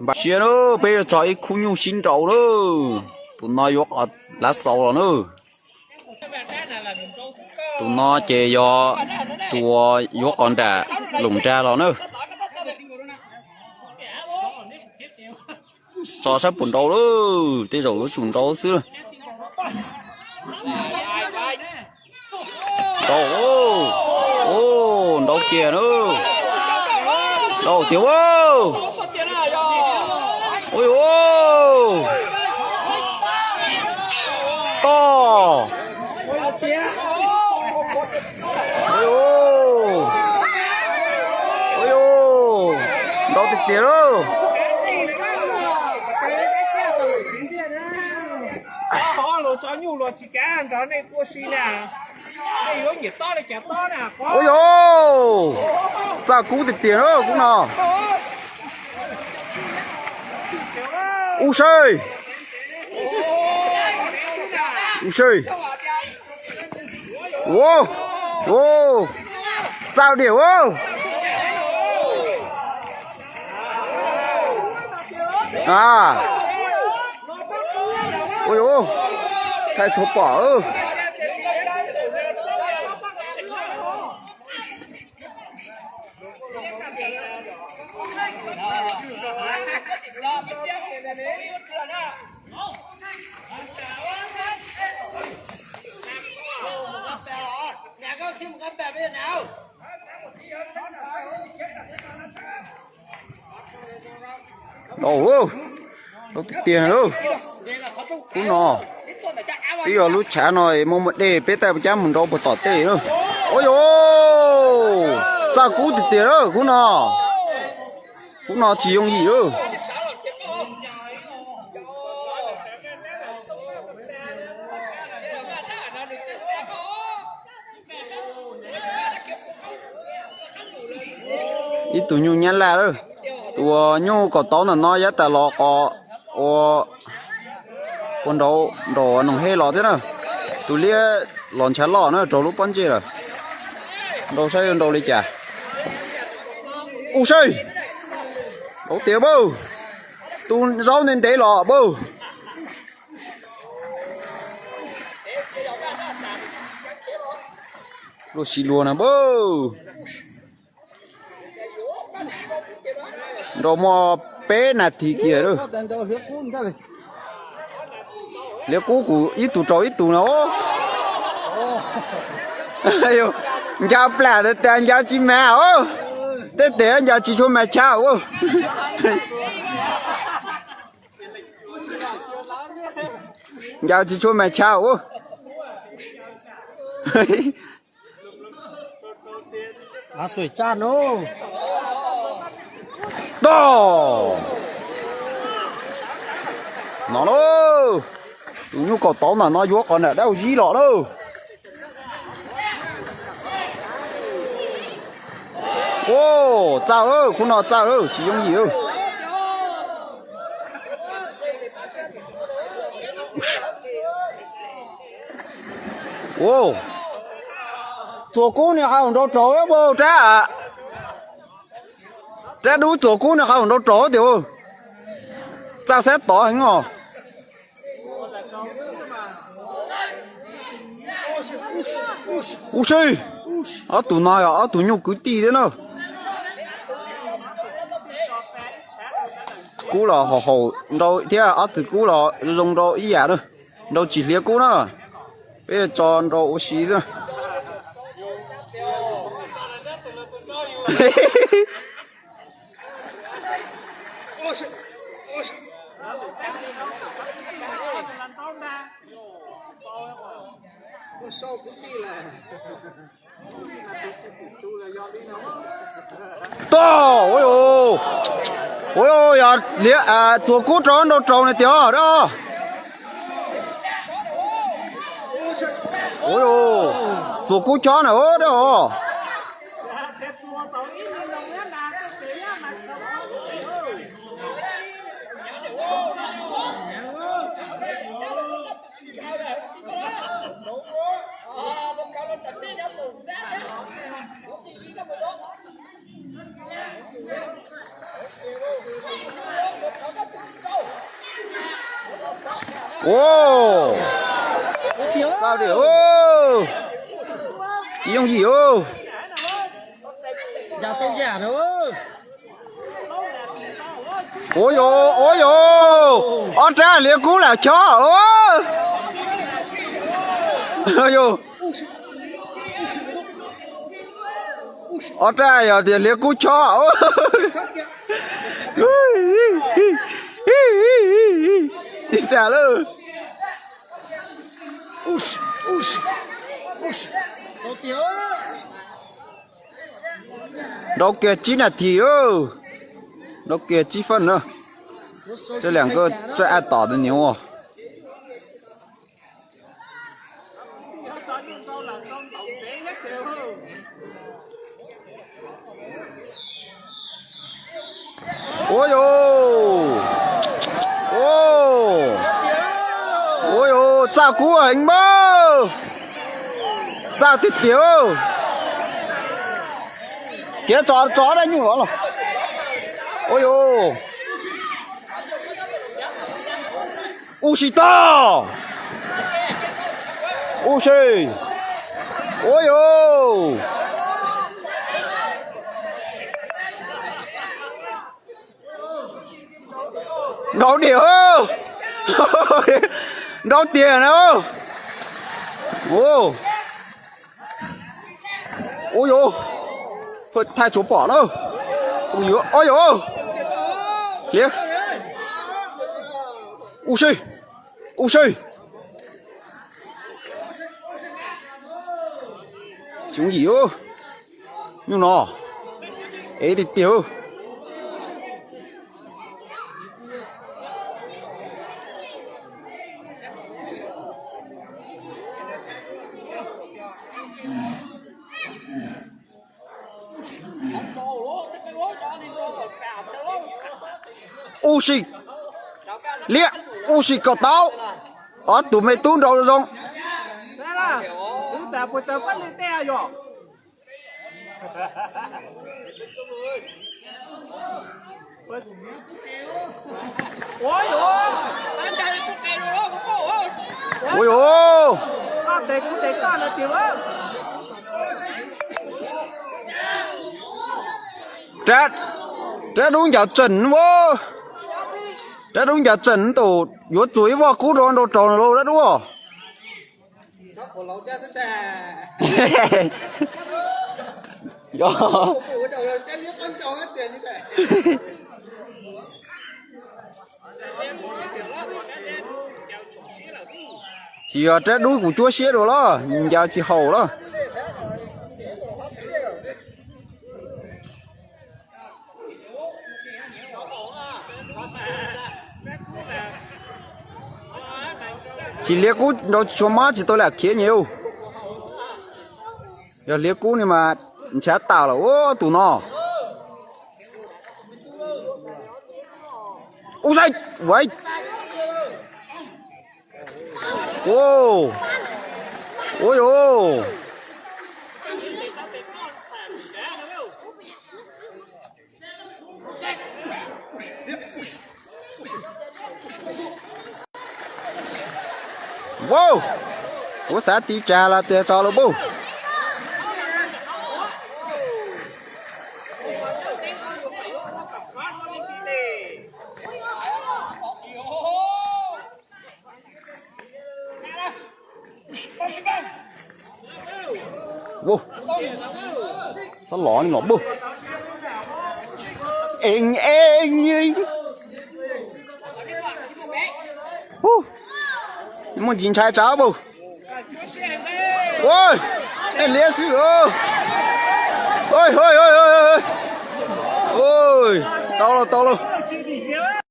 Npaj siab na, peb yuav tso ib khub nyuj sib nraus na. Tus no yuav qhov lav xaus los na. Tus no ces yog tus uas yuav qhov nram loos nrag los na. Tso saib puas nraus lawm, tej zaum yuav tsum nraus xwb. Nraus, nraus kiag na. Nraus tiag a. Ua, toj. Nraus tiag tiag lauj. Ua, yog txaj kub tiag tiag na kub no. Ub sej, ub sej. Ua, ua, txaj diam a. A, ua, thaij tshuav pom. Nraus, nraus tiag tiag na. Kub no twb yog lub tshav no muaj muaj dej, peb tab cab mus nraus puag tom tej na. Ua, yog txaj kub tiag tiag na kub no. Kub no tsis yooj yim lauj. Ib tug nyuj nyab laj lawm. Tus uas nyuj kaum tauv ntawm no yav tas los qos ua, ua nraud nraum Noog Hej los thiab na. Tus liab los ntshav loj na, raug lub pob ntseg lawm. Nraus saib yuav nraus li cas. Ub saib, nraus tiag npawg. Tus zaub ntev ntev los npawg. Luag sis luag na npawg. Nraus muaj peb nas this kiag. Liab kub kuv ib tug rau ib tug no. Ncaws plam tas ncaws tsis mag os. Tej tes ncaws tsis tshua mag chaw. Ncaws tsis tshua mag chaw. Tog no lauj. Tus nyuj kaum tauv ntawm no yuav qhov nram dab zib los lauj. Txawj lawm, khub no txawj lawm, tsis yooj yim lawm. Txuas kub nws qhov nraud raug, rab, rab dub txuas kub nws qhov nraud raug tiag. Txawj xab tod heev os. Ub si, ob tug no yog ob tug nyuj kwv tij thiab na. Kub los haum haum nraud thiab, ob tug kub los zoo nraud ib yam na. Nraud tsis hliav kub na. Peb tso nraud ua si xwb. Tog, ua, yog txuas kub rau nraud raug na tiag dab. Txuas kub chob na dab. Ua, txaus di, tsis yooj yim. Ua yog, ua yog, ob rab liab kub lam chob. Ob rab yog tias liab kub chob. Ib tag lawm. Nrau kiag tsib nas this, nrau kiag tsib feeb na. Tej liam koj txawj ab tom tus niam ua. Ua yog, ua yog, txaj kub heev mas, txaj tiag tiag. Kiav tso tso dab nyuj los. Ua yog, ua si tag, ua si, ua yog. Nrau diam, nrau tiag na. Ua yog, thaij tsuav pom na. Ua yog, ua si, ua si. Xyoob yim, nyuj no, ev tiag tiag. Ua si, liab, ua si kom tau. Ob tug me tub nrau zoo. Ua yog, rab dub ncaws tseem, rab dub ncaws tseem tus yuav txuas ib voj kub rau nrau raug nws lauj dab dub. Tsis yog rab dub kuv cuab siab dua los ncaws tsis haum los. Tsis liab kub nrau tsis tshua mab tsis tau lam khiav nyias. Yog liab kub ni mas ntshav tas lawm ua tus no. Ua sai, ua, ua, ua yog. Vau, kuv xav tiv tsag los tias tso lawm npauj. Ua, txhob los ni los npauj. Eev eev. Muaj ntsis ntshai tsawv npauj. Ua, nej liab xwb. Tau lauj, tau lauj.